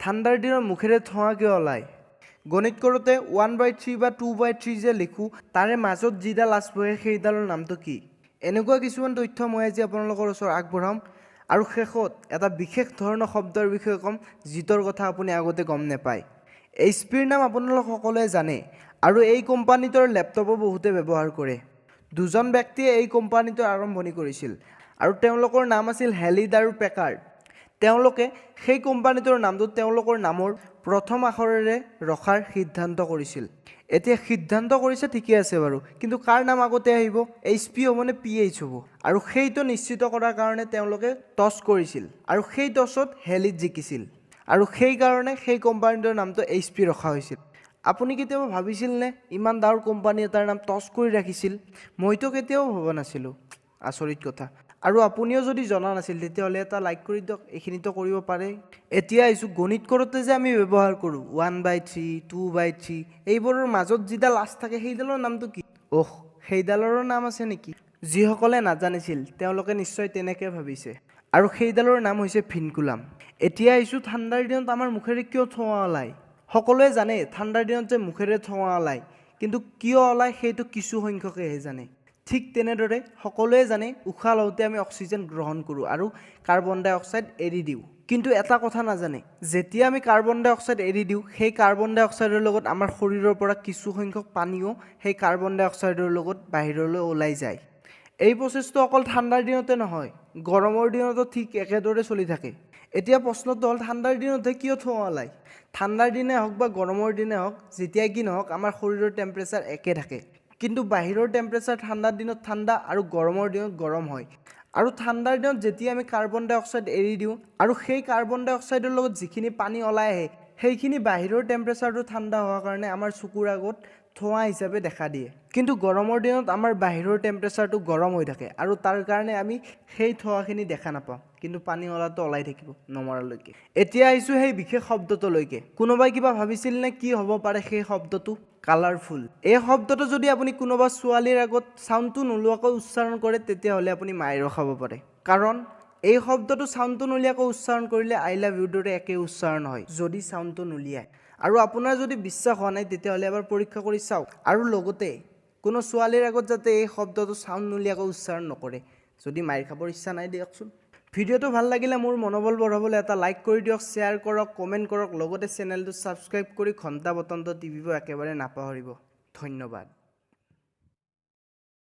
ঠাণ্ডাৰ দিনত মুখেৰে ধোঁৱা কিয় ওলায়? গণিত কৰোঁতে 1/3 বা 2/3 যে লিখোঁ, তাৰে মাজত যিডাল আঁচ বহে সেইডালৰ নামটো কি? এনেকুৱা কিছুমান তথ্য মই আজি আপোনালোকৰ ওচৰত আগবঢ়াম। আৰু শেষত এটা বিশেষ ধৰণৰ শব্দৰ বিষয়ে ক'ম, যিটোৰ কথা আপুনি আগতে গম নাপায়। এইচ পিৰ নাম আপোনালোক সকলোৱে জানে আৰু এই কোম্পানীটোৰ লেপটপো বহুতে ব্যৱহাৰ কৰে। দুজন ব্যক্তিয়ে এই কোম্পানীটোৰ আৰম্ভণি কৰিছিল আৰু তেওঁলোকৰ নাম আছিল হেলিড আৰু পেকাৰ্ড। তেওঁলোকে সেই কোম্পানীটোৰ নামটো তেওঁলোকৰ নামৰ প্ৰথম আখৰেৰে ৰখাৰ সিদ্ধান্ত কৰিছিল। এতিয়া সিদ্ধান্ত কৰিছে ঠিকে আছে বাৰু, কিন্তু কাৰ নাম আগতে আহিব? এইচ পি হ'ব নে পি এইচ হ'ব? আৰু সেইটো নিশ্চিত কৰাৰ কাৰণে তেওঁলোকে টছ কৰিছিল আৰু সেই টছত হেলিড জিকিছিল আৰু সেইকাৰণে সেই কোম্পানীটোৰ নামটো এইচ পি ৰখা হৈছিল। আপুনি কেতিয়াবা ভাবিছিলনে ইমান ডাঙৰ কোম্পানী এটাৰ নাম টছ কৰি ৰাখিছিল? মইতো কেতিয়াও ভবা নাছিলোঁ। আচৰিত কথা। আৰু আপুনিও যদি জনা নাছিল, তেতিয়াহ'লে এটা লাইক কৰি দিয়ক। এইখিনিতো কৰিব পাৰে। এতিয়া আহিছোঁ, গণিত কৰোঁতে যে আমি ব্যৱহাৰ কৰোঁ 1/3, 2/3, এইবোৰৰ মাজত যিডাল আঁচ থাকে সেইডালৰ নামটো কি? অহ, সেইডালৰো নাম আছে নেকি? যিসকলে নাজানিছিল, তেওঁলোকে নিশ্চয় তেনেকৈ ভাবিছে। আৰু সেইডালৰ নাম হৈছে ভিনকুলাম। এতিয়া আহিছোঁ, ঠাণ্ডাৰ দিনত আমাৰ মুখেৰে কিয় ধোঁৱা ওলায়? সকলোৱে জানে ঠাণ্ডাৰ দিনত যে মুখেৰে ধোঁৱা ওলায়, কিন্তু কিয় ওলায় সেইটো কিছু সংখ্যকেহে জানে। ঠিক তেনেদৰে সকলোৱে জানে উশাহ লওঁতে আমি অক্সিজেন গ্ৰহণ কৰোঁ আৰু কাৰ্বন ডাই অক্সাইড এৰি দিওঁ। কিন্তু এটা কথা নাজানে, যেতিয়া আমি কাৰ্বন ডাই অক্সাইড এৰি দিওঁ, সেই কাৰ্বন ডাই অক্সাইডৰ লগত আমাৰ শৰীৰৰ পৰা কিছু সংখ্যক পানীও সেই কাৰ্বন ডাই অক্সাইডৰ লগত বাহিৰলৈ ওলাই যায়। এই প্ৰচেছটো অকল ঠাণ্ডাৰ দিনতে নহয়, গৰমৰ দিনতো ঠিক একেদৰে চলি থাকে। এতিয়া প্ৰশ্নটো হ'ল, ঠাণ্ডাৰ দিনতহে কিয় ধোঁৱা ওলায়? ঠাণ্ডাৰ দিনেই হওক বা গৰমৰ দিনেই হওক, যেতিয়াই কি নহওক, আমাৰ শৰীৰৰ টেম্পাৰেচাৰ একে থাকে। কিন্তু বাহিৰৰ টেম্পাৰেচাৰ ঠাণ্ডাৰ দিনত ঠাণ্ডা আৰু গৰমৰ দিনত গৰম হয়। আৰু ঠাণ্ডাৰ দিনত যেতিয়া আমি কাৰ্বন ডাই অক্সাইড এৰি দিওঁ আৰু সেই কাৰ্বন ডাই অক্সাইডৰ লগত যিখিনি পানী ওলাই আহে, সেইখিনি বাহিৰৰ টেম্পাৰেচাৰটো ঠাণ্ডা হোৱাৰ কাৰণে আমাৰ চকুৰ আগত ধোঁৱা হিচাপে দেখা দিয়ে। কিন্তু গৰমৰ দিনত আমাৰ বাহিৰৰ টেম্পাৰেচাৰটো গৰম হৈ থাকে আৰু তাৰ কাৰণে আমি সেই ধোঁৱাখিনি দেখা নাপাওঁ, কিন্তু পানী ওলাটো ওলাই থাকিব নমৰালৈকে। এতিয়া আহিছোঁ সেই বিশেষ শব্দটোলৈকে। কোনোবাই কিবা ভাবিছিল নে কি হ'ব পাৰে সেই শব্দটো? কালাৰফুল। এই শব্দটো যদি আপুনি কোনোবা ছোৱালীৰ আগত চাউণ্ডটো নোলোৱাকৈ উচ্চাৰণ কৰে, তেতিয়াহ'লে আপুনি মাইৰো খাব পাৰে। কাৰণ এই শব্দটো চাউণ্ডটো নুলিয়াকৈ উচ্চাৰণ কৰিলে "আই লাভ ইউৰ" দৰে একে উচ্চাৰণ হয়, যদি চাউণ্ডটো নুলিয়ায়। আৰু আপোনাৰ যদি বিশ্বাস হোৱা নাই, তেতিয়াহ'লে এবাৰ পৰীক্ষা কৰি চাওক। আৰু লগতে কোনো ছোৱালীৰ আগত যাতে এই শব্দটো চাউণ্ড নুলিয়াকৈ উচ্চাৰণ নকৰে, যদি মাইৰ খাবৰ ইচ্ছা নাই দিয়কচোন। ভিডিঅ'টো ভাল লাগিলে মোৰ মনোবল বঢ়াবলৈ এটা লাইক কৰি দিয়ক, শ্বেয়াৰ কৰক, কমেণ্ট কৰক, লগতে চেনেলটো ছাবস্ক্ৰাইব কৰি ঘণ্টা বটনটো টিপিব একেবাৰে নাপাহৰিব। ধন্যবাদ।